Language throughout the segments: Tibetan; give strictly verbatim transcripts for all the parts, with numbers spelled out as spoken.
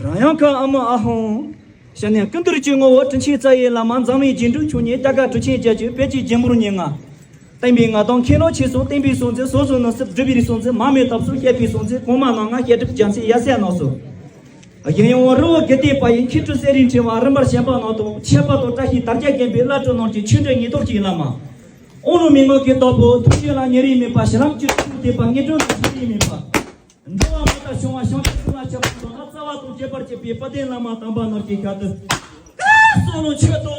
རང་ཡང་ཁ་ཨ་མ་ཨ་ཧོང་། ཤ་ནས་ཀུན་ཏུར་གྱི་ངོ་བོ་དྲིན་ཆེན་རྩ་ཡི་བླ་མ་འཛམ་བུའི་རྗེས་འགྲོ་ཆོས་ཉིད་རྒྱ་གར་གྲུབ་ཆེན་རྒྱལ་གྱི་དཔལ་གྱི་རྒྱལ་མོར་ཉེ་ང་། བསྟན་པའི་མངའ་ཐང་མཁྱེན་ནོ་ཆེ་སོང་བསྟན་པའི་སྲོག་འཛིན་སོ་སོ་ནི་སྲིད་སྒྲུབ་པའི་སྲོག་འཛིན་མ་མེད་ཐབས་སུ་བཤད་པའི་སྲོག་འཛིན་གོང་མ་ནང་ང་བཤད་སྒྲུབ་རྒྱལ་མཚན་ཡ་སའི་ནང་སོ། རྒྱལ་ཡོངས་རི་བོ་དགེ་ལྡན་པ་ཡི་མཁས་གྲུབ་གསེར་རིའི་ཕྲེང་བ་རིམ་པར་བྱོན་པ་ནང་དུ་ཁྱད་པར་དུ་བཀྲ་ཤིས་དར་རྒྱས་རྒན་པའི་བླ་སྤྲུལ་རྣམས་ཀྱི་ཆོས་འབྲེལ་ཉེ་ཐོག་གི་བླ་མ། དབང་ལུང་མན་ངག་གི་བདག་པོ་ཐུགས་རྗེ་ལ་ཉེ་རིང་མེད་པ་ཞི་ལམ་གྱི་ཐུགས་དད་པ་ངེས་དོན་དུ་ཞི་རིང་མེད་པ། འགྲོ་བ་མ་དག་བྱུང་བ་བྱང་ཆུབ་ཀུན་ལ་ཁྱབ་པ་མདོར་ན་རྩ་བ་དང་ཁྱད་པར་ཅན་པའི་དཔལ་ལྡན་བླ་མ་དམ་པ་རྣམས་ཀྱི་ཞལ་དུ། བཀའ་གསུང་ལོ་མཆོད་དོ།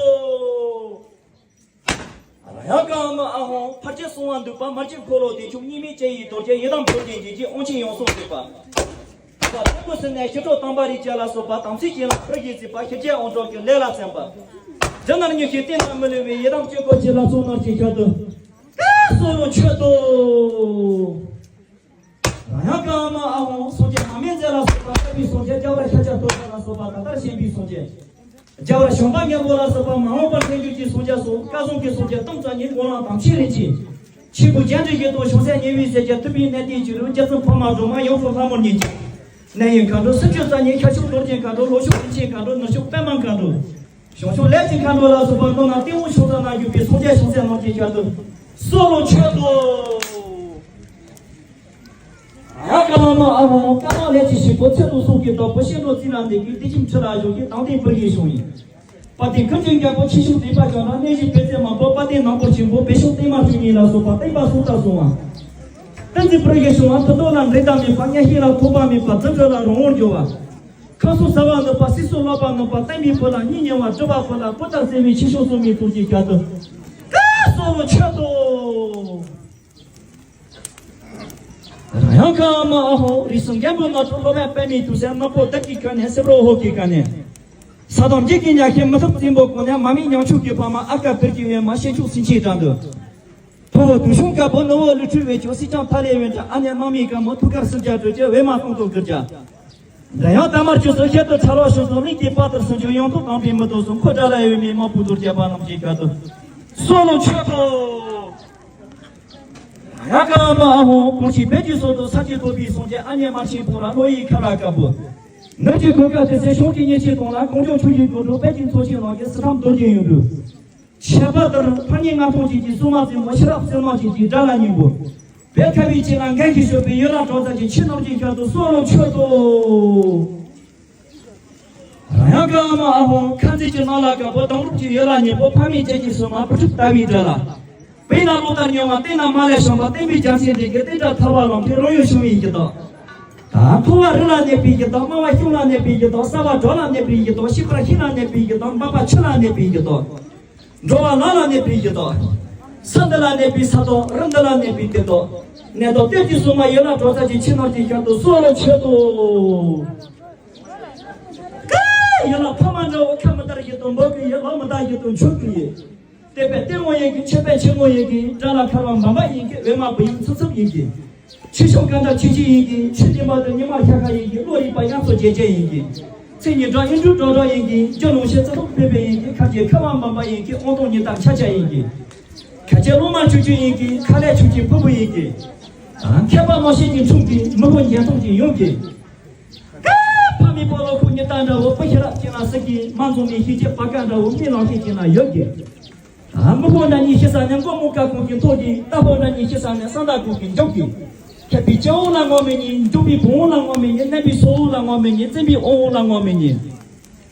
རང་ཡང་ཀ་མ་ཨ་ཧོང་ཕར་ཆེར་སོང་བ་འདུག་པ་མར་ཆེར་འཁོར་ལོ་དེ་ཆུང་གཉིས་མེད་ཅན་ཡི་དོར་གྱི་ཡི་དམ་བོད་ཀྱི་འཇིགས་ཀྱི་དབང་ཆེན་ཡོངས་སུ་གཟིགས་པ། ད་ཐུགས་ཀྱི་སེམས་ནས་ཞི་ཁྲོ་དམ་པ་རིགས་བརྒྱ་ལ་སོགས་པ་དམ་ཚིག་ཅན་ལ་ཕུར་གྱིས་གཟིགས་པ་ཞི་རྒྱས་དབང་དྲག་གི་ལས་ལ་བརྩོན་པ། རྒྱ་ནར་མྱུར་ཞིང་བརྟན་ལ་མི་ལུས་པའི་ཡི་དམ་ཆོས་འཁོར་གྱི་ལྷ་ཚོགས་རྣམས་ཀྱི་ཞལ་དུ། བཀའ་གསུང་ལོ་མཆོད་དོ། རང་ཡང་ཀ་མ་ཨ་ཧོང་སངས་རྒྱས་མར་མེ་མཛད་ལ་སོགས་པ་བཀའ་བའི་སངས་རྒྱས་རྒྱལ་བ་ཤཱཀྱ་ཐུབ་པ་ལ་སོགས་པ་ད་ལྟར་བྱོན་པའི་སངས་རྒྱས། རྒྱལ་བ་བྱམས་པ་མགོན་པོ་ལ་སོགས་པ་མ་འོངས་པར་བྱོན་འགྱུར་གྱི་སངས་རྒྱས་སོགས་བཀའ་གསུང་གི་སངས་རྒྱས་སྟོང་རྩ་གཉིས་དགོངས་ལ་དམ་ཆོས་རིན་ཆེན། ཆེན་པོ་རྒྱ་འབྲིང་བཞི་དང་བྱང་སེམས་ཉེ་བའི་སྲས་བརྒྱད་ཐུབ་པའི་གནས་བརྟན་གྱི་ལུགས་རྒྱལ་མཚན་ཕ་མ་སྒྲོལ་མ་ཡོངས་སུ་ལྷ་མོར་ཉེ་ཅིང་། གནས་ཡུལ་མཁའ་འགྲོ་སུམ་ཅུ་རྩ་གཉིས་ཤར་ཕྱོགས་རྡོ་རྗེ་མཁའ་འགྲོ་ལྷོ་ཕྱོགས་རིན་ཆེན་མཁའ་འགྲོ་ནུབ་ཕྱོགས་པདྨ་མཁའ་འགྲོ། བྱང་ཕྱོགས་ལས་ཀྱི་མཁའ་འགྲོ་ལ་སོགས་པ་རྣམས་ལ་སྟེས་དབང་ཕྱོགས་རྩ་ན་བཞུགས་པའི་སངས་རྒྱས་བྱང་སེམས་རྣམས་ཀྱི་ཞལ་དུ་གསོལ་ལོ་མཆོད་དོ། ཡ་ཀ་མ་ཨ་ཧོང་ཀ་མ་ལས་ཀྱི་ཞིག་པོ་ཚེ་དུ་སོང་གི་བདག་པོ་ཤེས་འགྲོ་རྩིས་ལ་འདེགས་ཀྱི་བདེ་ཆེན་ཁྲི་ལ་བཞུགས་ཀྱི་དང་ལྡན་པུར་གྱི་གཞུང་ཡིན། དཔལ་ལྡན་ཁམས་ཀྱི་རྒྱལ་པོ་ཆེ་ཆུང་སྡིག་པ་བྱང་དང་གནས་གཞི་དཔེ་བཙན་མང་པོ་དཔལ་ལྡན་ནག་པོ་ཆེན་པོ་བེ་ཤོག་བརྟན་མ་བཅུ་གཉིས་ལ་སོགས་པ་བསྟན་པ་སྲུང་དང་སྲུང་བ། བསྟན་འཛིན་པུར་གྱི་གཞུང་བ་མཐུ་སྟོབས་ལ་འགྲན་ཟླ་མེད་པ་གཉའ་ཤིང་ལ་ཐོགས་པ་མེད་པ་རྫུ་འཕྲུལ་ལ་རང་དབང་འབྱོར་བ། ཁམས་གསུམ་ཟ་བ་ནུབ་པ་སྲིད་གསུམ་ལོག་པ་ནུབ་པ་བསྟན་པའི་བུ་ལ་སྙིང་ཉེ་བ་སྒྲུབ་པ་བུ་ལ་བུ་དང་བརྩེ་བའི་ཆེ་ཆུང་སྲུང་མའི་ཐུགས་ཀྱི་ཞལ་དུ། བཀའ་གསུང་ལོ་མཆོད་དོ། རང་ཡང་ཀ་མ་ཨ་ཧོ་རིགས་གསུམ་རྒན་པོ་ནག་ཚོ་སློབ་དཔོན་པདྨའི་ཐུགས་སྲས་ནག་པོ་བདག་གི་ཁ་ནས་སེམས་རོ་ཧོ་གི་ཁ་ནས། ས་དང་འཇིག་གི་ཉག་གི་མི་ཐུབ་བཙན་པོ་གོ་ནས་མ་མི་ཉང་ཆུ་གི་ཕ་མ་ཨ་ཀ་བིར་གྱི་འོས་མ་ཤེས་ཆུ་སྲིན་ཆེན་དྲག་འདུག་ཕུ་བོ་དུ་ཤོང་དཀར་པོ་ནུ་བོ་ལུ་ཁྲུ་བའི་ཆུ་སྲིད་ཀྱང་ཐ་ལེ་བན་དྲ་ཨ་ནེ་མ་མི་ཀ་མོ་ཐུགས་ཀར་སུ་ཇ་གྲོས་ཀྱི་འོས་མ་གཏོང་དུ་གིར་ཇ། འདྲ་ཡང་ད་མར་ཆུ་སོ་ཤེད་དུ་ཚ་ལོ་ཤུ་སོ་གླིང་གི་པ་ཏར་སུ་ཇུ་ཡོང་ཐུག་དང་པའི་མི་དོ་སུ་འཁོར་དྲ་ལ་ཡོད་མི་མ་བུ་དུར་བྱ་བ་རྣམས་ཀྱི་ཁ་དུ་སོ་ལོ་མཆོད་དོ། ཡ་ཀ་མ་ཨ་ཧོ་ཀུར་ཤི་བེད་ཀྱི་སོ་དུ་ས་ཀྱི་ཐོབ་པའི་སོང་ཅེ་ཨ་ཉེ་མ་ཤིང་ཕོ་ར་ལོ་ཡི་ཁ་ར་ཀ་བུ། ནུབ་ཀྱི་གོ་ཀ་དེ་ཚེ་ཤོང་གི་ཉེ་ཆེ་གཏོང་ལ་གོང་ཇོ་ཆུ་ཡི་གོ་འགྲོ་བེད་ཀྱི་མཚོ་ཆེན་ནང་གི་སི་ཐམ་རྡོ་རྗེ་ཡོད་འདུག་ཁྱད་པར་ལྟར་ཕ་ཉིད་ང་ཐོང་གཅིག་གིས་སྲུང་མ་བཙུན་མོ་ཤེས་རབ་བཙུན་མ་གཅིག་གིས་དགྲ་ལ་སྙིང་པོ། བེད་ཁ་བའི་ཆེ་ལ་འགན་གྱིས་ཤོར་བའི་ཡོད་ལ་གྲོགས་ཚ་གྱི་ཆེ་ནོར་གྱི་ཤར་དུ་སོ་ལོ་མཆོད་དོ། རང་ཡང་ཀ་མ་ཨ་ཧོ་ཁ་འཛིན་གྱི་ནང་ལ་དཀར་པོ་དང་རུབ་ཀྱི་ཡོད་ལ་ཉེ་པོ་ཕ་མའི་ལྕེ་གྱི་སོ་མ་བུ་ཕྲུག་ལྟ་བུའི་དགྲ་ལ། བེད་ན་ལོ་ལྟར་མྱོང་བ་བསྟན་ན་མ་ལས་བྱུང་བ་བསྟན་པའི་རྒྱལ་མཚན་འདི་གའི་བསྟན་དགྲ་ཐར་བ་ལམ་མཁའི་རང་ཡུལ་བྱུང་བའི་གྱི་དོ། ད་འཁོར་བ་རི་ལ་གནས་པའི་གྱི་དོ། དམའ་བ་གཤོང་ལ་གནས་པའི་གྱི་དོ། ས་བ་འགྲོ་ལ་གནས་པའི་གྱི་དོ། ཤི་བར་ཤི་ལ་གནས་པའི་གྱི་དོ། འབབ་པ་ཆུ་ལ་གནས་པའི་གྱི་དོ། འགྲོ་བ་ལ་ལ་གནས་པའི་གྱི་དོ། ས་འདི་ལ་གནས་པའི་ས་དོ། རི་འདི་ལ་གནས་པའི་གཏེར་དོ། གནས་དོ་གཏེར་གྱི་སོ་མ་ཡོད་ལ་གྲོགས་ཚ་གྱི་ཆེ་ནོར་གྱི་ཤར་དུ་སོ་ལོ་མཆོད་དོ། ཀ་ཡོད་ལ་ཕ་མ་འདྲ་བོ་ཁ་མི་ལྟར་གྱི་དོ། འབོད་ཀྱི་ཡོད་ལོ་མི་ལྟར་གྱི་དོ། མཆོད་ཀྱི་ཡོད། གཏེར་པའི་གཏེར་མོ་ཡིན་གྱི། ཆོས་པའི་ཆོས་མོ་ཡིན་གྱི། དགྲ་ལ་ཁ་བ་འབམ་པ་ཡིན་གྱི། འོས་མ་བུ་ཡིན་ཚུབ་ཚུབ་ཡིན་གྱི། ཆོས་ཕྱོགས་ཀ་འདྲ་ཆོས་ཅི་ཡིན་གྱི། ཆོས་སྟོན་པ་དང་ཉི་མ་ཤ་ཁ་ཡིན་གྱི། བློ་ཡིན་པ་ཡང་སོ་རྗེ་རྗེ་ཡིན་གྱི། མཚན་ཉིད་འདྲ་ཨིན་འབྲུ་འགྲོ་འགྲོ་ཡིན་གྱི། རྒྱུ་ལུང་ཤེས་ཚུལ་ཐོག་ཕེབས་པའི་ཡིན་གྱི། ཁ་རྗེ་ཁ་བ་འབམ་པ་ཡིན་གྱི། དབང་ཐོག་ཉི་ལྟར་ཆ་ཆ་ཡིན་གྱི། ཁ་ཆེ་སློབ་མ་ཆུང་ཆུང་ཡིན་གྱི། ཁ་ལས་ཆུང་ཆུང་ཕུ་བུ་ཡིན་གྱི། མཁས་པ་མ་ཤེས་ཀྱི་འཁྲུངས་ཀྱི། མི་ཕོ་འཇོན་ཐོང་ཀྱི་ཡོང་གི། ཀ་ཕ་མའི་པོ་ལོ་ཁུ་ཉི་ལྟར་འདྲ་བོ། ཕུ་ཤེས་རབ་ཅན་ལ་སྲིད་ཀྱི། མ་འཛོམས་མི་ཤེས་ཀྱི། བ་ཀ་འདྲ་བོ་མི་ལང་ཤེས་ཅན་ལ་ཡོད་ཀྱི། ཨ་མི་ཕོ་འདྲ་གཉིས་ཤི་ས་ནས་མགོ་མུ་ཀ་ཁོང་གི་མཐོ་གི། རྟ་ཕོ་འདྲ་གཉིས་ཤི་ས་ནས་ས་མདའ་ཁོང་གི་འཇོག་གི། མཁས་པའི་སྐྱེ་བོ་ལ་ངོ་མི་ཉན། འཇུག་པའི་བུ་བོ་ལ་ངོ་མི་ཉན། བསྟན་པའི་སྲོག་ལ་ངོ་མི་ཉན། བཙན་པའི་དབང་བོ་ལ་ངོ་མི་ཉན།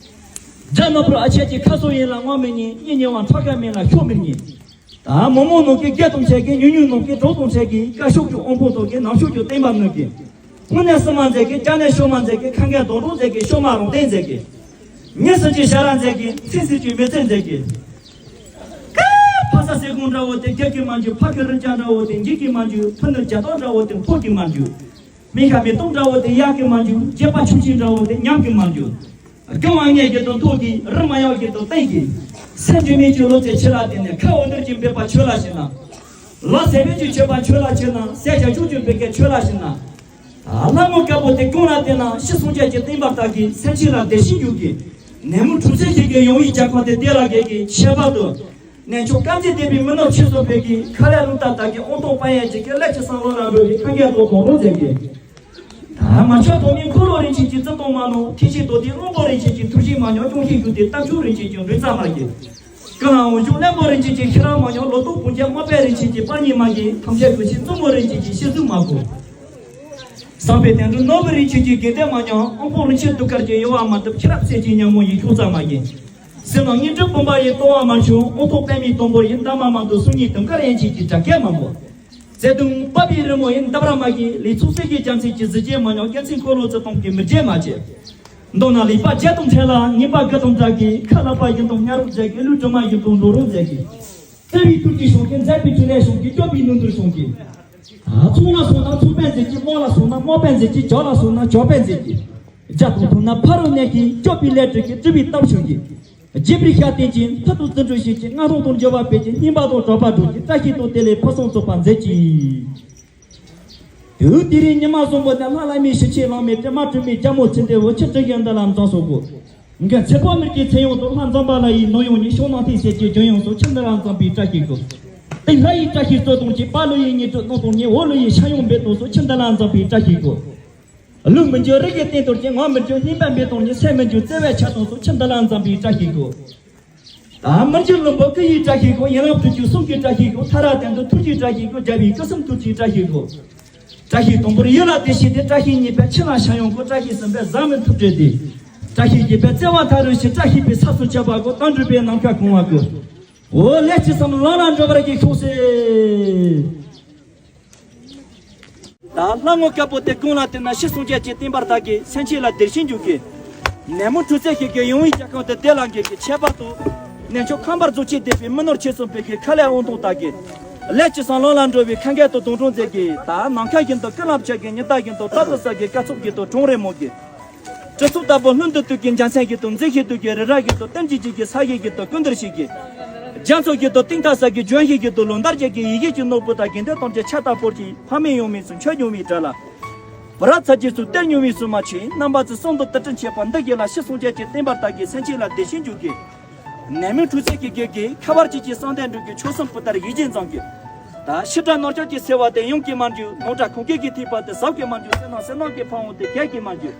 རྒྱ་ནག་པོར་ཨ་ཆད་ཀྱི་ཁ་སོ་ཡིན་ལ་ངོ་མི་ཉན། གཉེན་ཉེ་བ་ཁྲག་ཁ་མིན་ལ་ཤོག་མི་ཉན། ད་མོ་མོ་ནང་གི་རྒྱ་དང་ཆད་ཀྱི། ཉུ་ཉུ་ནང་གི་གྲོགས་དང་ཆད་ཀྱི། བཀའ་ཤོག་གི་དབང་པོ་དང་གི། ནམ་ཤོག་གི་བསྟན་པ་ནང་གི། དངོས་གནས་སྲིད་མ་མཛད་ཀྱི། རྒྱ་ནས་ཤོག་མ་མཛད་ཀྱི། ཁ་འགན་དོན་གྲུབ་མཛད་ཀྱི། ཤོག་མ་རང་བསྟན་མཛད་ཀྱི། ངས་ཟེར་གྱི་ཞར་ར་མཛད་ཀྱི། ཚིག་ཟེར་གྱི་མི་ཚེ་མཛད་ཀྱི། ཀ་ཕ་ས་སེ་གུང་འདྲ་བོ་དེ་རྒྱག་གི་མ་འཇུ། ཕ་གི་རི་རྒྱ་འདྲ་བོ་དེ་འཇིག་གི་མ་འཇུ། ཕུ་ནུ་རྒྱ་ཏོ་འདྲ་བོ་དེ་ཕོག་གི་མ་འཇུ། མི་ཤ་མི་ཏོག་འདྲ་བོ་དེ་གཡག་གི་མ་འཇུ། བརྗེད་པ་ཆུ་ཆེན་འདྲ་བོ་དེ་ཉམས་གི་མ་འཇུ། རྒྱུ་མ་ངེས་ཀྱི་དོན་ཐོག་གི། རི་མ་ཡག་གི་དོན་བསྟན་གྱི། སེམས་ཀྱི་མིག་གི་ལོ་ཚད་ཆེ་ལ་བརྟེན་ནས། ཁ་འོ་འདིར་གྱི་འབད་པ་ཆོས་ལ་བྱེད་ན། ལ་ཟེ་བེད་ཀྱི་ཆོས་པ་ཆོས་ལ་བྱེད་ན། ཟས་བྱ་ཆུ་ཆུ་འབད་མཁན་ཆོས་ལ་བྱེད་ན། ལྷ་མོ་དཀར་པོ་དེ་གོང་ལ་བསྟན་ན། ཤི་སོང་ཅག་གི་བསྟན་པ་དག་གི། སེམས་ཅན་ལ་བདེ་ཞིང་འཇུག་གི། ནད་མུག་འཁྲུག་རྩོད་ཞིག་གི་ཡོང་བའི་རྒྱལ་ཁམས་དེ་བདེ་ལ་དགེ་གི། ཁྱད་པར་དུ། ནས་མཆོག་དཀར་མཛེས་ལྡན་པའི་མི་ནོར་ཆེ་སོ་ཕེ་གི། ཁ་ལས་རླུང་རྟ་དག་གི། དབང་ཐོག་པ་ཡན་ཆད་ཀྱི། ཀླད་ཀྱི་བསམ་བློ་ལ་འགྲོ་བའི། ཁ་འགན་ཐོག་དོང་རོ་མཛད་གི། ད་ ད་མ་ཆོག་ཐོག་མའི་འཁོར་ལོ་རིན་ཆེན་གྱི་རྩིབས་སྟོང་མ་ནོར། ཐེག་ཆེན་རྡོ་རྗེ་གླང་པོ་རིན་ཆེན་གྱི་ཐུགས་རྗེ་མ་ཉམས། སྐྱོང་ཤེས་རྒྱུད་སྡེ་རྟ་མཆོག་རིན་ཆེན་གྱི་འབྲུ་རྩ་མ་གྱེས། ཀུན་ལ་འོད་འབྱུང་གླང་པོ་རིན་ཆེན་གྱི་ཤེས་རབ་མ་ཉམས། ལོ་ཏོག་སྤུན་ཀྱག་དམར་པོ་རིན་ཆེན་གྱི་པ་ཉིད་མ་གྱེས། ཐམས་ཅད་ཀུན་ཤེས་བཙུན་མོ་རིན་ཆེན་གྱི་ཤེས་བཟོད་མ་གོས། བསམ་པའི་དོན་འགྲུབ་ནོར་བུ་རིན་ཆེན་གྱི་དགེ་འདུན་མ་ཉམས། དབང་པོ་རིན་ཆེན་གདུགས་དཀར་གྱི་གཡོ་བ་མ་འཐུམ། ཤེས་རབ་སྲས་ཀྱི་ཉ་མོ་ཡི་ཤོག་རྩ་མ་གྱེས། སེམས་ནང་དངོས་གྲུབ་བུམ་པ་ཡི་ལྟོ་བ་མ་ཆུང་། དབང་ཐོག་པདྨའི་སྡོང་པོ་ཡི་འདབ་མ་མ་འདུ། གསུང་ཉིད་དུང་དཀར་ཡན་ཆད་ཀྱི་སྒྲ་སྐད་མ་འབོད། བརྩེ་དུང་དཔའ་བའི་རི་མོ་ཡི་འདབ་ར་མ་གྱེས། ལས་ཚོགས་སྲས་ཀྱི་རྒྱལ་མཚན་གྱི་གཟི་བརྗིད་མ་ཉམས། རྒྱལ་མཚན་འཁོར་ལོ་རྩིབས་སྟོང་གི་མི་བརྗེད་མ་གྱེས། མདོར་ན་ལེགས་པ་བརྒྱད་དང་ཕྲད་ལ་ངེས་པ་དགུ་དང་ལྡན་གྱི། ཁ་ལག་པ་བཞིན་དུ་གཉའ་རོགས་མཛད་ཀྱི། ལུས་དྲི་མ་བཞིན་དུ་འགྲོ་རོགས་མཛད་ཀྱི། བརྩེ་བའི་ཐུགས་ཀྱི་ཞོགས་ཀྱི་མཛད་པའི་འཕྲིན་ལས་ཞོགས་ཀྱི། སྐྱོབ་པའི་ནུས་མཐུ་ཞོགས་ཀྱི། ཚོང་ལ་སོང་ན་ཚོང་པས་མཛད་ཀྱི། དམག་ལ་སོང་ན་དམག་པས་མཛད་ཀྱི། ཇོ་ལ་སོང་ན་ཇོ་པས་མཛད་ཀྱི། རྒྱ་དང་ཐུག་ན་ཕ་རོལ་གནས་ཀྱི། སྐྱོབ་པའི་ལས་སྒྲུབ་ཀྱི། སྒྲུབ་པའི་སྟོབས་ཞོགས་ཀྱི། རྗེ་བོའི་ཞལ་བསྟན་ཅིང་མཐུ་དང་བརྩོན་འགྲུས་ཞིག་གི། སྔགས་སློབ་དང་སྦྱོར་བ་སྤེལ་གྱི། བསྙེན་པ་དང་གྲགས་པ་སྒྲོག་གི། བཀྲ་ཤིས་དང་བདེ་ལེགས་ཕུན་སུམ་ཚོགས་པར་མཛད་ཅིག་དུས་དེ་རིང་ཉི་མ་བཟང་པོ་ནི། ལྷ་བླ་མའི་ཞིང་ཆེན་ལམ་མེ། དྲི་མ་དྲི་མེད་རྒྱལ་མོ་ཚེ་འདས་འོད། ཆུ་དྲི་ཡི་འདུ་ལ་འཛོམས་སོ་གོ། མགོན་ཚེ་དཔག་མེད་ཀྱི་མཚན་ཡང་དང་། ལྷ་འཛོམས་པ་ལ་ཡི་ནོར་ཡང་ཉེ། ཕྱོགས་ནང་ཐིག་སེར་གྱི་ལྗོན་ཡང་སོགས། ཆུ་འདི་ལ་འཛོམས་པའི་བཀྲ་ཤིས་ཤོག་དེ་ལྷ་ཡི་བཀྲ་ཤིས་སྩོལ་དང་གཅིག་དཔའ་ལུ་ཡི་དངོས་གྲུབ་གནང་དང་གཉིས། འོག་ལུ་ཡི་ཤ་ཡང་འབེབས་དང་སོགས། ཆུ་འདི་ལ་འཛོམས་པའི་བཀྲ་ཤིས་ཤོག་ལུག་མི་འགྱུར་རི་ཡི་སྟེང་དུ་སྐྱེ། ངག་མི་འགྱུར་སྙན་པ་འབེབས་དང་གཉིས། ཚེ་མི་འགྱུར་བརྩེ་བའི་ཆར་དང་སོགས། ཆུ་འདི་ལ་འཛོམས་པའི་བཀྲ་ཤིས་ཤོག་ད་མི་འགྱུར་ལུང་པ་སྐུ་ཡི་བཀྲ་ཤིས་ཤོག་ཡན་ལག་དྲུག་ཅུ་གསུང་གི་བཀྲ་ཤིས་ཤོག་ཐར་ར་དོན་དུ་ཐུགས་ཀྱི་བཀྲ་ཤིས་ཤོག་རྒྱལ་བའི་སྐུ་གསུང་ཐུགས་ཀྱི་བཀྲ་ཤིས་ཤོག་བཀྲ་ཤིས་དང་པོར་ཡུལ་ལ་བདེ་ཞིང་སྟེར། བཀྲ་ཤིས་གཉིས་པས་ཕྱི་ལ་ཤ་ཡང་གོས། བཀྲ་ཤིས་གསུམ་པས་བཟའ་མི་ཐུབ་བྲལ་ཏེ། བཀྲ་ཤིས་བཞི་པས་བརྩེ་བ་མཐའ་རུ་ཞིག་བཀྲ་ཤིས་པའི་ས་སུ་ཁྱབ་པ་གོ་དོན་འགྲུབ་པའི་ནམ་མཁའ་གང་བ་གོ་འོ་ལས་ཅི་བསམ་ལམ་ལ་འགྲོ་བར་གྱིས་ཤོག་ཟེར། ད་ལྷ་ངོ་དཀར་པོ་དེ་དགུང་ལ་བཏུད་ན། ཤི་གསོན་བརྒྱད་ཀྱི་བསྟན་པར་དར་གྱི། སེམས་ཅན་ལ་བདེ་ཞིང་འཇུག་གི། ནད་མུག་འཁྲུག་རྩོད་ཤིག་གི་ཡོང་བའི་རྒྱལ་ཁམས་དེ་བདེ་ལ་འགེལ་གྱི། ཁྱད་པར་དུ་ནད་མཆོག་ཁམས་པར་རྫོགས་ཆེན་སྡེ་པའི་མི་ནོར་ཆེ་གསུམ་སྤེལ་གྱི། ཁ་ལས་དབང་ཐང་དར་གྱི། ལས་ཅི་བསམ་ལམ་ལ་འགྲོ་བའི་ཁ་འགན་དུ་དོན་དྲུང་མཛད་གྱི། ད་ནམ་མཁའ་བཞིན་དུ་ཀུན་ལ་ཕྱག་གི། ཉི་ཟླ་བཞིན་དུ་རྟག་ཏུ་གསལ་གྱི། སྐར་ཚོགས་བཞིན་དུ་གྲང་རེག་མོ་གི། སྤྲིན་ཚོགས་ལྟ་བུ་ལྷུན་དུ་གཏུགས་ཀྱི། འཇའ་ཚོན་བཞིན་དུ་མཛེས་ཤིང་སྡུག་གི། རི་རབ་བཞིན་དུ་བརྟན་གྱི་འཇིགས་ཀྱི། ས་གཞི་བཞིན་དུ་ཀུན་འདུལ་ཞིག་གི། རྒྱ་མཚོ་བཞིན་དུ་གཏིང་ཐག་བསལ་གྱི། ལྗོན་ཤིང་བཞིན་དུ་ལོ་འདབ་རྒྱས་ཀྱི། ཡིད་བཞིན་གྱི་ནོར་བུ་དང་དགེ་འདུན་ཐམས་ཅད་ཁྱབ་བདག་ཕོར་གྱིས། ཕ་མེས་ཡང་མེས་སུ་མཆོད་མྱོང་བའི་དགྲ་ལ། བུ་རབས་ཚ་རྒྱུད་སུ་སྟེར་མྱོང་བའི་སྲུང་མ་ཆེ། རྣམ་པ་ཚོ་གསུམ་དུ་དུར་ཁྲོད་མཆོད་པ་འདི་བཞིན་ལ། ཤི་གསོན་བརྒྱད་ཀྱི་བསྟན་པར་དར་གྱི། སེམས་ཅན་ལ་བདེ་ཞིང་འཇུག་གི། ནད་མུག་འཁྲུག་རྩོད་ཀྱི་གེགས་ཀྱིས། ཁ་བར་གྱི་གྱི་གསང་བདེ་འགྲུབ་ཀྱི། མཆོག་གསུམ་བུ་ལྟར་ཡིད་བཞིན་འཛོམས་ཀྱི། ད་ཤི་དགྲ་ནོར་སྐྱོབ་ཀྱི་སེར་བ་དེ་ཡོངས་ཀྱིས་མ་འགྱུར། ནོར་དགྲ་ཁོང་དཀར་གྱི་ཐིགས་པ་དེ་ཟབ་ཀྱིས་མ་འགྱུར། བསོད་ནམས་བསོད་ནམས་ཀྱི་ཕ་བོང་དེ་རྒྱས་ཀྱིས་མ་འགྱུར།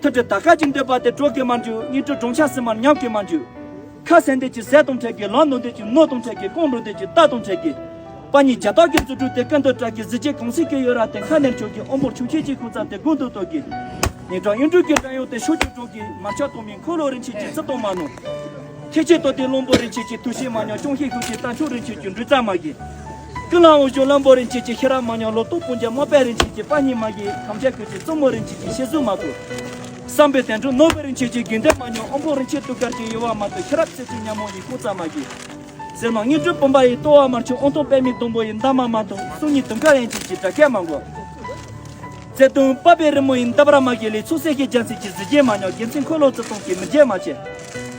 མཐུ་སྒྲིལ་དར་དཀར་གྱི་འདོད་པ་དེ་གྲོགས་ཀྱིས་མ་འགྱུར། དངོས་གྲུབ་གྲོང་ཁྱེར་སྲིད་མར་ཉམས་ཀྱིས་མ་འགྱུར། ཁ་ཟས་འདོད་ཀྱི་ཟས་དང་འཕྲད་ཀྱི། ལག་ནོར་འདོད་ཀྱི་ནོར་དང་འཕྲད་ཀྱི། རྐང་འགྲོ་འདོད་ཀྱི་རྟ་དང་འཕྲད་ཀྱི། པ་ཉིད་རྒྱ་སྟག་གི་རྫུ་འཕྲུལ་དེ་ཀུན་ཏུ་གྲགས་ཀྱི། གཟི་བརྗིད་གང་སྲིད་ཀྱི་གཡོ་རབས་དེ་མཁའ་ནས་འཕྱོ་གི། དབང་པོ་ཆུང་ཆེན་གྱི་ཁུང་རྩ་དེ་དགུང་དུ་གཏོར་གྱི། ཉེ་དྲགས་གཡུང་དྲུང་གི་སྒྲ་དབྱངས་དེ་ཕྱོགས་བཅུར་སྒྲོག་གི། མ་ཆགས་ཐོག་མའི་འཁོར་ལོ་རིན་ཆེན་གྱི་རྩིབས་སྟོང་མ་ནོར། ཐེག་ཆེན་རྡོ་རྗེ་གླང་པོ་རིན་ཆེན་གྱི་ཐུགས་རྗེ་མ་ཉམས། སྐྱོང་ཤེས་ཤུགས་ཀྱི་རྟ་མཆོག་རིན་ཆེན་གྱི་འབྲུ་རྩ་མ་གྱེས། ཀུན་ལ་དབང་ཕྱུག་གླང་པོ་རིན་ཆེན་གྱི་ཤེས་རབ་མ་ཉམས། ལོ་ཏོག་སྤུན་ཀྱག་དམག་དཔོན་རིན་ཆེན་གྱི་པ་ཉིད་མ་གྱེས། ཐམས་ཅད་ཀུན་གྱི་བཙུན་མོ་རིན་ཆེན་གྱི་ཤེས་བཟོད་མ་གོས། བསམ་པའི་དོན་འགྲུབ་ནོར་བུ་རིན་ཆེན་གྱི་དགེ་འདུན་མ་ཉམས། དབང་པོ་རིན་ཆེན་གདུགས་དཀར་གྱི་གཡོ་བ་མ་ཐུབ། ཤེས་རབ་སྲས་ཀྱི་ཉ་མོ་ཡི་ཁུང་རྩ་མ་གྱེས། ཟེར་ན་དངོས་གྲུབ་བུམ་པ་ཡི་ལྟོ་བ་མར་ཆུ། དབང་ཐང་པདྨའི་སྡོང་པོ་ཡི་འདབ་མ་མ་འདུ། གསུང་ཉིད་དུང་དཀར་ཡན་ཆད་ཀྱི་སྒྲ་སྐད་མ་གོ། བརྩེ་དུང་དཔའ་བའི་རི་མོ་ཡི་འདབ་ར་མ་གྱེས། ལས་ཚོགས་སྲས་ཀྱི་རྒྱལ་མཚན་གྱི་གཟི་བརྗིད་མ་ཉམས། རྒྱལ་མཚན་འཁོར་ལོ་རྩིབས་སྟོང་གི་མི་བརྗེད་མ་གྱེས།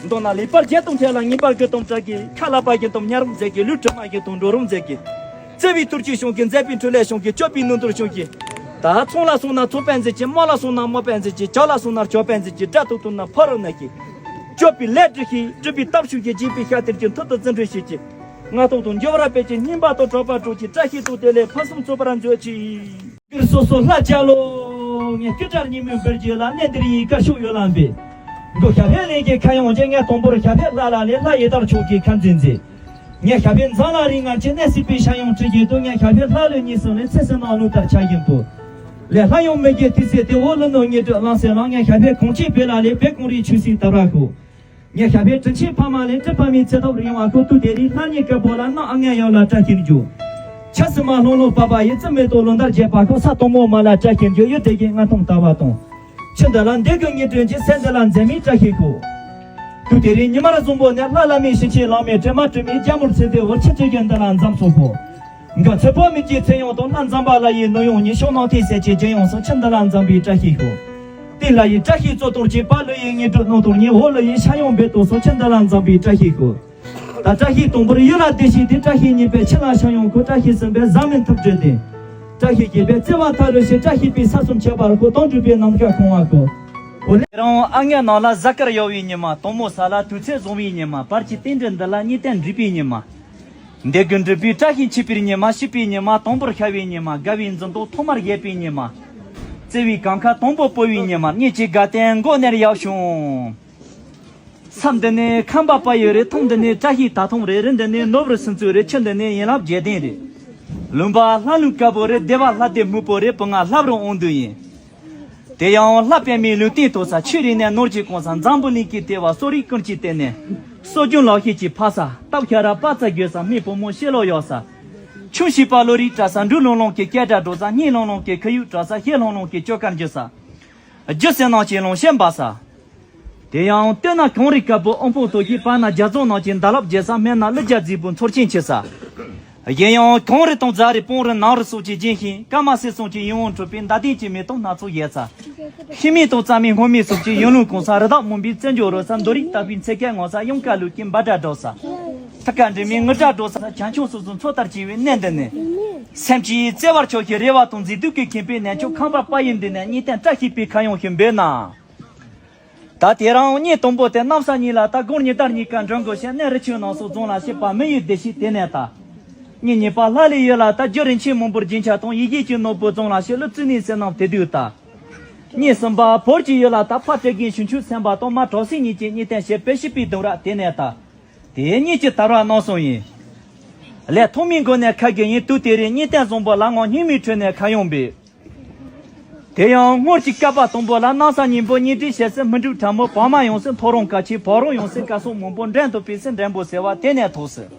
མདོར་ན་ལེགས་པར་བརྒྱད་དང་ཕྲད་ལ་ངེས་པར་དགུ་དང་ཕྲད་ཀྱི། ཁ་ལག་པ་བཞིན་དུ་གཉའ་རོགས་མཛད་ཀྱི། ལུས་དྲི་མ་བཞིན་དུ་འགྲོ་རོགས་མཛད་ཀྱི། བརྩེ་བའི་ཐུགས་རྗེ་ཤོང་གི། མཛད་པའི་འཕྲིན་ལས་ཤོང་གི། སྐྱོབ་པའི་ནུས་མཐུ་ཤོང་གི། ད་ཚོང་ལ་སོང་ན་ཚོང་པས་མཛེས་ཀྱི། དམག་ལ་སོང་ན་དམག་པས་མཛེས་ཀྱི། ཇ་ལ་སོང་ན་ཇོ་པས་མཛེས་ཀྱི། དགྲ་དང་ཐུག་ན་ཕ་རོལ་ནས་ཀྱི། སྐྱོབ་པའི་ལས་སྒྲུབ་ཤིག་སྒྲུབ་པའི་སྟོབས་ཤུགས་ཀྱིས། རྗེ་བོའི་ཞལ་བསྟན་ཀྱི་མཐུ་དང་བརྩོན་འགྲུས་ཤིག་གི། སྔགས་སྟོང་དང་སྦྱོར་བ་སྤེལ་གྱི། བསྙེན་པ་དང་གྲགས་པ་སྒྲོག་གི། བཀྲ་ཤིས་དང་བདེ་ལེགས་ཕུན་སུམ་ཚོགས་པར་མཛོད་ཅིག་སོ་སོ་ལྷ་རྒྱལ་ལོ། ངས་སྐུ་དགྲར་ཉིན་མོའི་འབུལ་རྒྱུ་ལ། གནས་འདིར་ཡི་དཀར་ཕྱོགས་ཡོད་ལ་འབད། མགོ་ཞྭ་ཕེ་ལེན་གྱི་ཁ་ཡོང་རྗེས། ངས་དང་པོར་ཞྭ་ཕེ་ལྷ་ལ་ལས། ལྷ་ཡི་དར་ཕྱོགས་ཀྱི་ཁ་འཛིན་མཛད། ངས་ཞྭ་ཕེ་འཛམ་ལ་རིག་ངར་གྱི། གནས་སྲིད་པའི་ཤ་ཡང་བྲི་བཞིན་དུ། ངས་ཞྭ་ཕེ་ལྷ་ལུས་གཉིས་གསུམ་ལས། ཚེ་སྲིད་ནང་ལུས་ལྟར་ཆགས་བཞིན་དུ། ལས་ལྷ་ཡང་མི་དགེ་དུས་ཚེ་དེ། འོག་ལུས་ནོར་དངོས་གྲུབ་ལམ་སེང་ལམ། ངས་ཞྭ་ཕེ་གང་ཆེ་བེ་ལ་ལས། བེ་གང་རིགས་ཆོས་སྲིད་དར་བར་ཤོག་ངས་ཞྭ་ཕེ་དྲིན་ཆེན་ཕ་མ་ལས། དྲིན་ཕ་མའི་ཚེ་ཐོབ་རིང་བར་ཤོག་དུས་དེ་རིང་ལྷ་ཉིད་དཀར་པོ་ལ། སྣང་ཨ་ངའི་ཡང་ལ་བཀྲ་ཤིས་འཇུག་ཆ་སྲིད་མ་ལྷུང་ལྷུང་པ་པ་ཡི། རྩི་མེད་དུ་ལོ་འདབ་རྒྱས་པ་ཤོག་ས་དང་མོ་མ་ལ་བཀྲ་ཤིས་འཇུག་ཡུལ་དེ་གའི་མངའ་ཐང་དར་བ་དང་། ཆུ་འདི་ལ་འདི་གི་ཉིན་སྤྲིན་གྱི། སེམས་འདི་ལ་མཛེས་མའི་བཀྲ་ཤིས་ཤོག་དུས་དེ་རིང་ཉི་མ་ར་བཟང་པོ་ནས། ལྷ་བླ་མའི་ཞིང་ཆེན་ལམ་མེ། དྲི་མ་དྲི་མེད་རྒྱལ་མོར་ཚེ་འདས་འོད། ཆུ་ཆུ་གི་འདི་ལ་འཛོམས་སོ་ཤོག་མགོན་ཚེ་དཔག་མེད་ཀྱི་མཚན་ཡང་དང་། ལྷ་འཛོམས་པ་ལ་ཡི་ནོར་ཡང་ཉེ། ཕྱོགས་ནང་ཐིག་སེར་གྱི་ལྗོན་ཡང་སོགས། ཆུ་འདི་ལ་འཛོམས་པའི་བཀྲ་ཤིས་ཤོག་དེ་ལ་ཡི་བཀྲ་ཤིས་གཙོ་དོར་གྱི། པ་ལུ་ཡི་དངོས་གྲུབ་གནང་དོར་ཉེ། འོག་ལུ་ཡི་ཤ་ཡང་འབེབས་དོ་སོགས། ཆུ་འདི་ལ་འཛོམས་པའི་བཀྲ་ཤིས་ཤོག་ད་བཀྲ་ཤིས་དང་པོར་ཡུལ་ལ་བདེ་ཞིང་སྟེར། བཀྲ་ཤིས་གཉིས་པས་ཕྱི་ལ་ཤ་ཡང་གོས། བཀྲ་ཤིས་གསུམ་པས་བཟའ་མི་ཐུབ་བྲལ་ཏེ། བཀྲ་ཤིས་བཞི་པས་བརྩེ་བ་མཐའ་རུ་ཞིག་བཀྲ་ཤིས་པའི་ས་གསུམ་ཁྱབ་པར་ཤོག་དོན་འགྲུབ་པའི་ནམ་མཁའ་གང་བ་ཤོག་འོ་ལེ། རང་ཨ་ངའི་ནང་ལ་གཟའ་སྐར་ཡོད་པའི་ཉི་མ། དང་པོ་ས་ལ་དུས་ཚོད་བཟང་བའི་ཉི་མ། བར་གྱི་རྟེན་འབྲེལ་འདི་ལ་གཉིས་སྟོན་འགྲིག་པའི་ཉི་མ། འདས་དགུན་འགྲུབ་པའི་བཀྲ་ཤིས་འཁྱིད་པའི་ཉི་མ། སྐྱིད་པའི་ཉི་མ། དང་པོར་ཤར་བའི་ཉི་མ། དགའ་བའི་འཛུམ་མདངས་ཐོག་མར་བཞད་པའི་ཉི་མ། བརྩེ་བའི་གངས་ཁ་དང་པོ་སྤོ་བའི་ཉི་མར། ཉིད་ཀྱི་དགའ་སྟོན་མགོ་ནས་ཡར་བྱུང་། མཚམས་འདི་ནས་ཁམས་པ་དཔལ་ཡུལ་རེད། ཐང་འདི་ནས་བཀྲ་ཤིས་དར་ཐུང་རེད། རི་འདི་ནས་ནོར་བུ་སུམ་མཚོ་རེད། ཆུ་འདི་ནས་ཡན་ལག་བརྒྱད་ལྡན་རེད། ལུང་པ་ལྷ་ལུང་དཀར་པོ་རེད། སྡེ་བ་ལྷ་སྡེ་སྨུག་པོ་རེད། བུ་ང་ལྷ་རུ་འོང་དུས་ཡིན། དེ་ཡང་ལྷ་པདྨའི་ལུང་བསྟན་ཐོག་ས། ཆོས་རིག་གནས་ནོར་གྱིས་གང་ས། འཛམ་བུ་གླིང་གི་ལྟེ་བ། གསོ་རིག་ཀུན་གྱི་ལྟེ་གནས། གསོ་སྦྱོང་ལག་ཤེས་ཀྱི་ཕ་ས། སྟག་ཤ་ར་པ་ཙ་དགོས་ས། སྨན་བུ་མོ་ཤེས་ལོ་ཡོད་ས། ཆུང་བྱིས་པ་བློ་རིག་བཀྲ་ས། འབྲུག་ལུང་ལུང་གི་སྐད་སྒྲ་སྒྲོག་ས། སྙན་ལུང་ལུང་གི་ཁ་ཡུག་གྲགས་ས། ཤེས་ལྷུང་ལུང་གི་སྐྱོ་གར་འགྱུར་ས། རྒྱུ་སེམས་ནང་གི་ལུང་བཤད་འབབ་ས། དེ་ཡང་སྟོད་ན་གངས་རི་དཀར་པོ་དབུལ་ཕོངས་སྟོབས་ཀྱིས། བར་ན་རྒྱ་རྫོང་ནང་གི་མདའ་རླབས་རྒྱས་ས། སྨད་ན་ཀླུ་རྒྱལ་རྫིག་པོ་མཚོར་ཆེན་ཆེ་ས། གཞན་ཡང་གངས་རི་དང་རྫ་རི་སྤང་རི་ནགས་རི་སོགས་ཀྱིས་བརྒྱན་ཞིང་། སྐར་མ་སེར་གསུམ་གྱི་ཡིད་འོང་འཕྲོད་པའི་མདའ་ལྡན་གྱི་མེ་ཏོག་སྣ་ཚོགས་ཡལ་ས། ཤིང་མིག་དང་རྩྭ་མིག་སྔོ་མིག་སོགས་ཀྱིས་ཡུལ་ལུང་གང་ས། རི་དྭགས་མུན་པའི་རྩེ་འཇོག་རོལ་ས། མདོ་རིགས་ལྟ་བུའི་འཚེར་སྐད་ངོ་ས། གཡང་ཀ་ལུག་གི་འབའ་སྒྲ་སྒྲོག་ས། ཐ་ཀ་འདྲེས་མའི་ངུར་སྒྲ་སྒྲོག་ས། གྱང་ཆུང་སོ་སོ་མཚོ་ལྟར་བྱེ་བའི་གནས་འདི་ནས། སེམས་ཀྱི་བརྩེ་བར་ཕྱོགས་ཤིང་རེ་བ་དང་མཛེས་སྡུག་གིས་ཁེངས་པའི་གནས་མཆོག་ཁམས་པ་དཔལ་ཡུལ་འདི་ནས། གཉིས་ལྡན་བཀྲ་ཤིས་པའི་ཁ་གཡང་ཞིག་འབོད་ན། ད་དེ་རིང་གཉིད་དང་པོ་དེ་གནམ་ས་གཉིས་ལ་ད། དགུང་ཉི་ཟླ་གཉིས་ཀ་འགྲོ་འགོ་བྱས། གནས་རི་ཆུ་ནགས་སོགས་རྫོང་ལ་ཕྱིན་པ། མི་ཡུལ་བདེ་སྐྱིད་དེ་ནས་ད། གཉིད་གཉིས་པ་ལྷ་ལས་ཡུལ་ལ་ད། རྒྱུ་རིན་ཆེན་མང་པོར་རྒྱན་ཆ་དང་། ཡིད་བཞིན་གྱི་ནོར་བུ་རྫོང་ལ་ཕྱིན། ཀླུ་བཙུན་ནས་བསོད་ནམས་དེ་དུས་ད། གཉིད་གསུམ་པ་བོད་ཀྱི་ཡུལ་ལ་ད། ཕ་བཀྲ་རྒན་ཞུ་མཆོད་སེམས་པ་དང་། མ་གྲོགས་སྲས་གཉིས་ཀྱིས་གཉིད་བསྟན་བྱས། དཔེ་ཤེས་པའི་ལྡུམ་ར་དེ་ནས་ད། དེ་གཉིད་ཀྱི་དར་བ་རྣམ་གསུམ་ཡིན། ལས་ཐོག་མའི་མགོ་ནས་ཁ་གི་ཡིན། དུས་དེ་རིང་གཉིད་ལྡན་བཟང་པོ་ལ། ངང་སྙིགས་མའི་ཁྲོད་ནས་ཁ་གཡང་འབོད། དེ་ཡང་སྔོན་གྱི་བསྐལ་པ་དང་པོ་ལ། གནམ་ས་སྙིང་པོ་གཉིས་སྒྲིལ་བྱས་སའི་མི་འགྲུབ་ཕྲ་མོ་བག་མ་ཡོང་སའི་མཐོ་རིང་དཀའ་ཆེ། བག་རིང་ཡོང་སའི་དཀའ་སོགས་མང་པོ་འགྲན་དུ་སྤེལ་སའི་འགྲན་པོ་ཟེར་བ་དེ་ནས་ཐོགས་སོ།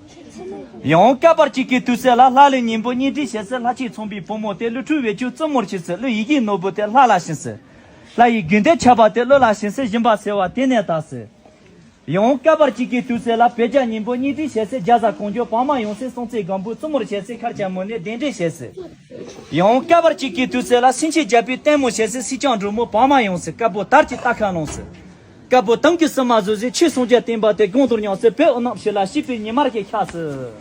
ཡང་བསྐལ་པ་གཅིག་གི་དུས་ཚོད་ལ། ལྷ་ཀླུ་གཉིས་པོ་གཉིས་སྒྲིལ་བྱས་སའི་ལྷ་ཆོས་ཚངས་པའི་བུ་མོ་དེ། ཀླུ་ཕྲུག་བེད་སྤྱོད་བཙུན་མོར་བྱས་སའི་ཀླུ་ཡིད་བཞིན་ནོར་བུ་དེ་ལྷ་ལ་བྱིན་སོ། ལྷ་ཡི་དགེ་འདུན་ཆགས་པ་དེ་ཀླུ་ལ་བྱིན་སའི་སྦྱིན་པ་ཟེར་བ་དེ་ནས་ད་སོ། ཡང་བསྐལ་པ་གཅིག་གི་དུས་ཚོད་ལ། བོད་རྒྱ་གཉིས་པོ་གཉིས་སྒྲིལ་བྱས་སའི་རྒྱ་བཟའ་གངས་ལྗོངས། བག་མ་ཡོང་སའི་སྲོང་བཙན་སྒམ་པོ་བཙུན་མོར་བྱས་སའི་མཁར་བྱམས་མོ་ནས་གདན་འདྲེན་བྱས་སོ། ཡང་བསྐལ་པ་གཅིག་གི་དུས་ཚོད་ལ། སེང་ཆེན་རྒྱལ་པོས་ལྟད་མོ་བྱས་སའི་སེང་ལྕམ་འབྲུག་མོ་བག་མ་ཡོང་སའི་དཀར་པོ་དར་གྱི་རྟ་ཁ་ལོངས་སོ། དཀར་པོ་དུང་གི་སིལ་མ་བཟོས་སའི་ཆོས་སངས་རྒྱས་བསྟན་པ་དེ། དགུང་དུ་བསྙེངས་སའི་བོད་དབུ་ནག་ཕྱི་ལ་གཤེགས་པའི་ཉི་མར་གྱིས་ཤར་སོ།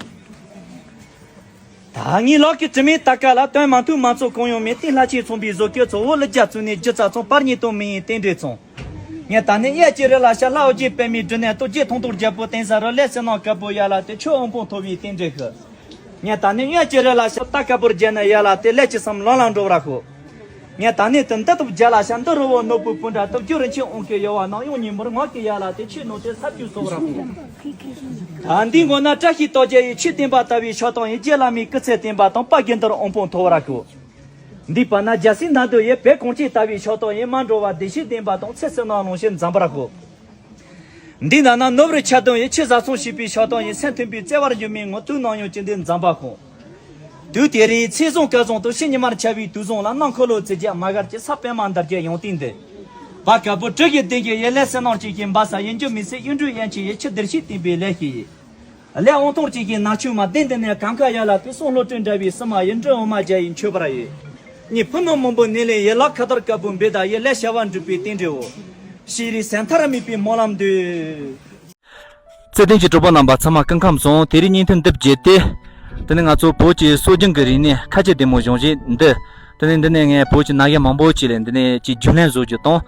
ད་ངའི་ལག་གི་དྲི་མེད་ད་ག་ལ། དོན་མ་མཐུན་མ་ཚོགས་གང་ཡང་མེད། རྟེན་ལྷ་ཆོས་ཚངས་པའི་བཟོ་བཀོད་ཚོགས། འོ་ཀླུ་རྒྱལ་བཙུན་ནས་སྒྱུ་རྩལ་ཚོགས། བར་གཉིས་དང་མི་ཡི་རྟེན་འབྲེལ་ཚོགས། ངས་ད་ནི་གཡས་ཀྱི་རི་ལ་ཤར། ལྷ་ཨོ་རྒྱན་པདྨའི་སྒྲུབ་གནས་སྟོབས་རྒྱས་མཐོང་གྲོལ་རྒྱལ་པོ་བསྟེན་ས་རུ། ལས་བསོད་ནམས་དཀར་པོ་ཡར་ལ་དེ། ཆོས་དབང་ཕུང་ཐོབ་པའི་རྟེན་འབྲེལ་ཞུ། ངས་ད་ནི་གཡོན་གྱི་རི་ལ་ཤར། རྟ་དཀར་པོར་བརྒྱན་ནས་ཡར་ལ་དེ། ལས་ཀྱི་བསམ་ལམ་ལམ་འགྲོ་བར་ཤོག་ངས་ད་ནི་དུ་འདི་ཐོབ་རྒྱ་ལ་ཤར། འདི་རི་བོ་ནོར་བུའི་སྤུན་ཟླ་ཐོབ། རྒྱུ་རིན་ཆེན་དབང་གི་ཡོལ་བ་ནང་། གཡོན་ཉིན་མོར་ངག་གི་ཡར་ལ་དེ། ཆོས་ནོར་དེ་ས་བཅུད་གསོག་ར་ཕོག་ད་འདི་མགོ་ན་བཀྲ་ཤིས་རྟགས་བརྒྱད་ཡི། ཆོས་བསྟན་པ་ལྟ་བུའི་ཕྱག་རྟགས་ཡིན། རྗེ་བླ་མའི་སྐུ་ཚེ་བརྟན་པ་དང་། དཔལ་དགེ་འདུན་དབང་ཕུང་ཐོབ་ར་ཤོག་འདི་བར་ན་རྒྱལ་སྲས་ནང་དུ་ཡོད་པའི་གངས་ཅན་ལྟ་བུའི་ཕྱག་རྟགས་ཡིན། མ་འགྲོ་བ་བདེ་གཤེགས་བསྟན་པ་དང་། ཚེ་བསོད་ནམས་ལོངས་སྤྱོད་འཛོམས་པར་ཤོག་འདི་ན་ན་ནོར་བུའི་ཆ་བདུན་ཡི། ཆེ་ཟ་སོང་ཞེས་པའི་ཕྱག་རྟགས་ཡིན། སེམས་མཐུན་པའི་བརྩེ་བར་འཇུག་མིན་ངོ་། དུས་ནམ་ཡང་ཅི་འདྲའི་འཛོམས་པར་ཤོག་དུས་དེ་རིང་ཚེས་བཟང་སྐར་བཟང་དུ། ཕྱི་ཉི་མར་འཆར་བའི་དུས་བཟང་ལ། ནམ་འཁོར་ལོ་ཚེས་བརྒྱད་མ་གར་གྱི། ས་པད་མ་འདར་རྒྱས་ཡང་སྟེང་འདི། བར་དཀར་པོ་དྲི་ཞིམ་ལྡན་གྱི་ཡི། ལས་བསོད་ནམས་ཅན་གྱི་འབའ་ས་ཡི། འགྱུར་མེད་སའི་གཡུ་འབྲུག་ཡན་ཆད་ཡི། ཆུ་ལྡིར་ཞིང་བསྟན་པའི་ལས་ཤིག་ཡིན། ལས་དབང་ཐང་ཅན་གྱི་ནག་ཆུ་མ་ལྡན་འདི་ནས། གངས་དཀར་ཡར་ལ་དེ། གསུང་ལྷོ་སྤྲིན་འདྲ་བའི་བསུ་མ་ཡི། འབྲི་འོ་མ་རྒྱ་ཡིས་མཆོད་པར་ཡོད། ངས་ཕུ་ནུ་མང་པོ་ནས་ལེན་ཡི། ལག་ཁ་དར་དཀར་པོ་འབེབས་ད་ཡི། ལས་བྱ་བ་འགྲུབ་པའི་རྟེན་འབྲེལ་འོ། ཤེས་རིག་སེམས་ཐར་མེད་པའི་སྨོན་ལམ་འདུས། བརྩེ་ལྡན་གྱི་གྲོགས་པོ་རྣམ་པ་ཚང་མ་སྐུ་ཁམས་བཟང་། དེ་རིང་བརྙན་ཐུང་འདི་བརྒྱུད་དེ། དེ་ནི་ང་ཚོ་བོད་ཀྱི་སྲོལ་རྒྱུན་གྱི་རིག་གནས་ཁ་ཆེ་བདེ་མོ་སྦྱོང་བྱེད་འདི། དེ་ནི་འདི་ནས་ངས་བོད་ཀྱི་ན་གཞོན་མང་པོ་ཅིག་ལ་འདི་ནས་ཀྱི་རྒྱུས་ལོན་བཟོ་རྒྱུ་དང་།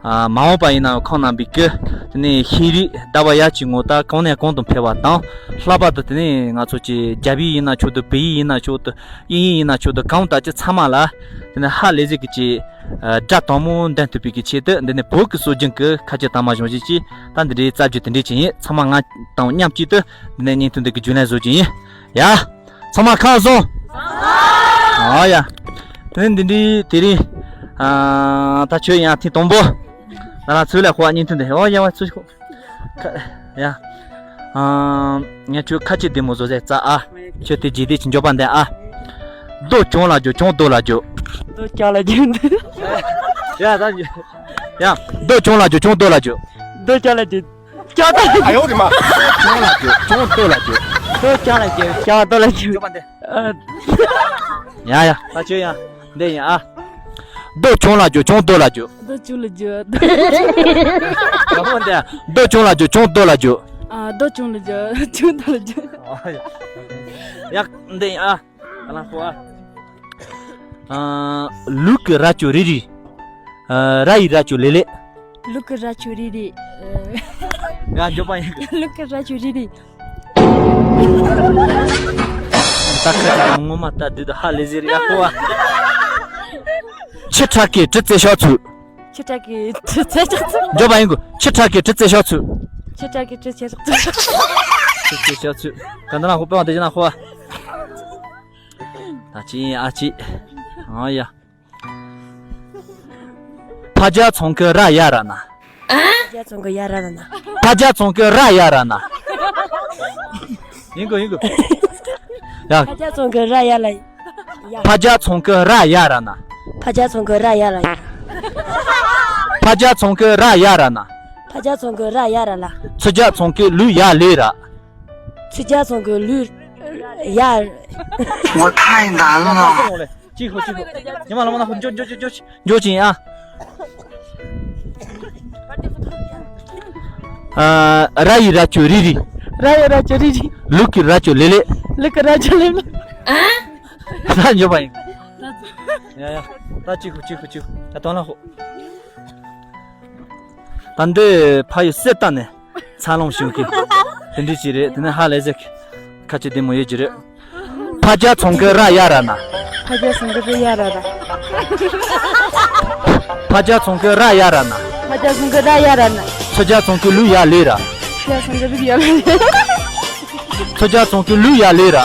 ཨ་མ་འོངས་པ་ཡིན་ན་ཁོང་རྣམ་པའི་གི་དེ་ནས་ཤེས་རིག་ལྟ་བ་ཡར་གྱི་ངོ་ལྟ་གང་ནས་གང་དུ་འཕེལ་བ་དང་། ལྷག་པར་དུ་དེ་ནས་ང་ཚོ་ཀྱི་རྒྱ་བོད་ཡིན་ན་ཆོག་ཏུ། བལ་ཡུལ་ཡིན་ན་ཆོག་ཏུ། དབྱིན་ཡིག་ཡིན་ན་ཆོག་ཏུ། གང་ལྟར་ཀྱི་ཚང་མ་ལ་དེ་ནས་ཧ་ལས་ཟིག་གི་ཀྱི་ཨ་སྒྲ་དྭངས་མོ་འདོན་ཐུབ་པའི་གི་ཆེད་དུ། འདི་ནས་བོད་ཀྱི་སྲོལ་རྒྱུན་གྱི་ཁ་ཆེ་དང་མ་སྦྱོང་བྱེད་ཀྱི་ད་འདི་འདྲའི་རྩ་རྒྱུ་དེ་འདྲའི་ཅིག་ཡིན། ཚང་མ་ང་དང་མཉམ་གཅིག་ཏུ་འདི་ནས་བརྙན་ཐུང་འདི་གི་རྒྱུས་ལོན་བཟོ་རྒྱུ་ཡིན། ཡ། ཚང་མ་ཁམས་བཟང་། ཨ་ཡ། དེ་ནས་འདི་འདྲའི་དེ་རིང་ཨ་ད་ཁྱོད་ཡང་ཐེངས་དང་པོ་ང་རང་ཚོའི་ལ་ཁོ་བ་བརྙན་ཐུང་འདི། ཨོ་ཡ་བ་ཚུར་ཤོག་ཁ་ཡ། ཨ་ངས་ཁྱོད་ཁ་ཆེ་བདེ་མོ་བཟོ་ཟེར་རྩ། ཨ་ཁྱོད་དེ་རྗེས་དེ་ཅི་འཇོག་པ་འདི། ཨ་རྡོ་གྱོང་ལ་རྒྱུ་གྱོང་རྡོ་ལ་རྒྱུ། རྡོ་སྐྱ་ལ་རྒྱུ། ཡ་ད་ཡ། རྡོ་གྱོང་ལ་རྒྱུ་གྱོང་རྡོ་ལ་རྒྱུ། རྡོ་སྐྱ་ལ་རྒྱུ། སྐྱ་ད། ཨ་ཡོ་རི་མ། གྱོང་ལ་རྒྱུ་གྱོང་རྡོ་ལ་རྒྱུ། རྡོ་སྐྱ་ལ་རྒྱུ་སྐྱ་རྡོ་ལ་རྒྱུ། འཇོག་པ་འདི། ཨ། ཡ་ཡ། ད་ཁྱོད་ཡང་འདི་ཡིན། ཨ། རྡོ་གྱོང་ལ་རྒྱུ་གྱོང་རྡོ་ལ་རྒྱུ། རྡོ་གྱོང་ལ་རྒྱུ། རྡོ་གྱོང་ལ་རྒྱུ་གྱོང་རྡོ་ལ་རྒྱུ། ཨ་རྡོ་གྱོང་ལ་རྒྱུ་གྱོང་རྡོ་ལ་རྒྱུ། ཨ་ཡ། ཡ་འདི་ཡིན། ཨ། ག་ལ་ཕོ། ཨ། ཨ་ལུག་གི་རྭ་ཅོ་རི་རི། ཨ་རྭ་ཡི་རྭ་ཅོ་ལེ་ལེ། ལུག་གི་རྭ་ཅོ་རི་རི། ཡ་འཇོག་པ་ཡིན། ལུག་གི་རྭ་ཅོ་རི་རི། ད་ཁ་ཅིག་ངོ་མ་ད་འདི་ད་ཧ་ལས་ཟེར་ཡ་ཁོ་བ། ཁྱི་ཁྲག་གི་གྲི་རྩེ་ཤོག་ཚུ། ཁྱི་ཁྲག་གི་གྲི་རྩེ་ཤོག་ཚུ། མགྱོགས་པ་ཡིན་དགོས། ཁྱི་ཁྲག་གི་གྲི་རྩེ་ཤོག་ཚུ། ཁྱི་ཁྲག་གི་གྲི་རྩེ་ཤོག་ཚུ། གྲི་རྩེ་ཤོག་ཚུ། ག་འདི་ན་ཧོ་པེ་བ་འདི་ཅི་ན་ཧོ། ད་ཅི་ཨ་ཅི། ཨ་ཡ། ཕ་རྒྱལ་ཚང་གི་ར་ཡ་ར་ན། ཕ་རྒྱལ་ཚང་གི་ཡ་ར་ན། ཕ་རྒྱལ་ཚང་གི་ར་ཡ་ར་ན། ཡིན་གོ་ཡིན་གོ། ཡ། ཕ་རྒྱལ་ཚང་གི་ར་ཡ་ལ། ཡ། ཕ་རྒྱལ་ཚང་གི་ར་ཡ་ར་ན། ཕ་རྒྱལ་ཚང་གི་ར་ཡ་ལ། ཕ་རྒྱལ་ཚང་གི་ར་ཡ་ར་ན། ཕ་རྒྱལ་ཚང་གི་ར་ཡ་ར་ལ། ཚུ་རྒྱལ་ཚང་གི་ལུས་ཡ་ལེ་ར། ཚུ་རྒྱལ་ཚང་གི་ལུས་ཡ། 我太难了。 ཅིག་ཧོ་ཅིག་ཧོ། ཉི་མ་ལ་མ་ན་ཧོ་འཇོ་འཇོ་འཇོ་འཇོ་འཇོ་ཅིག་ཨ། ཨ། ར་ཡི་ར་ཅོ་རི་རི། ར་ཡི་ར་ཅོ་རི་རི། ལུག་གི་ར་ཅོ་ལེ་ལེ། ལུག་གི་ར་ཅོ་ལེ་ལེ། ད་འཇོ་པ་ཡིན། ཡ་ཡ། ད་ཅིག་ཧོ་ཅིག་ཧོ་ཅིག་ཧོ། ད་དོན་ལ་ཧོ། ད་འདི་ཕ་ཡི་སེ་ཏ་ནས། འཚར་ལོངས་བྱུང་གི། དེ་འདྲ་ཅིག་རེད། དེ་ནས་ཧ་ལས་ཟེར། ཁ་ཆེ་བདེ་མོ་ཡོད་ཀྱི་རེད། ཕ་རྒྱལ་ཚང་གི་ར་ཡ་ར་ན། ཕ་རྒྱལ་ཚང་གི་ར་ཡ་ར་ན། ཕ་རྒྱལ་ཚང་གི་ར་ཡ་ར་ན། ཕ་རྒྱལ་ཚང་གི་ར་ཡ་ར་ན། ཚུ་རྒྱལ་ཚང་གི་ལུས་ཡ་ལེ་ར། ཚུ་རྒྱལ་ཚང་གི་ལུས་ཡ་ལེ་ར། ཚུ་རྒྱལ་ཚང་གི་ལུས་ཡ་ལེ་ར།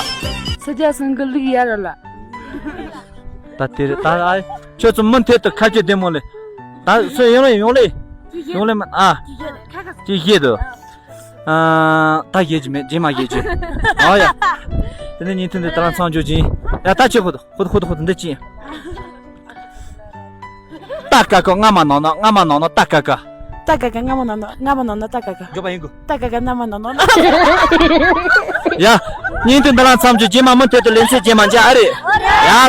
ཚུ་རྒྱལ་ཚང་གི་ལུས་ཡ་ར་ལ། ད་དེ་རེད་ད། ཨ། ཁྱོད་ཚོ་མུ་མཐུད་དུ་ཁ་ཆེ་བདེ་མོ་ལེ། ད་སུ་ཡོང་ལེ་ཡོང་ལེ། ཡོང་ལེ་མ་ཨ། ཅི་བཤད་དོ། ཨ། ད་བཤད་ཀྱི་མེད། རྗེས་མ་བཤད་ཀྱི། ཨ་ཡ། དེ་ནས་ཉིན་ཐུན་དེ་ད་རང་མཚམས་འཇོག་ཅིང་། ཡ་ད་ཆེ་ཧོ་ཧོ་ཧོ་ཧོ་འདི་ཅི། ཏ་ཀ་ཀ་རྔ་མ་ནང་ན། རྔ་མ་ནང་ན་ཏ་ཀ་ཀ། ཏ་ཀ་ཀ་རྔ་མ་ནང་ན། རྔ་མ་ནང་ན་ཏ་ཀ་ཀ། མགྱོགས་པ་ཡིན་དགོས། ཏ་ཀ་ཀ་རྔ་མ་ནང་ན། ཡ། ཉིན་ཐུན་ད་རང་མཚམས་འཇོག་རྗེས་མ་མུ་མཐུད་དུ་ལེ་ཚན་རྗེས་མ་མཇལ་ཨ་རེ། ཡ།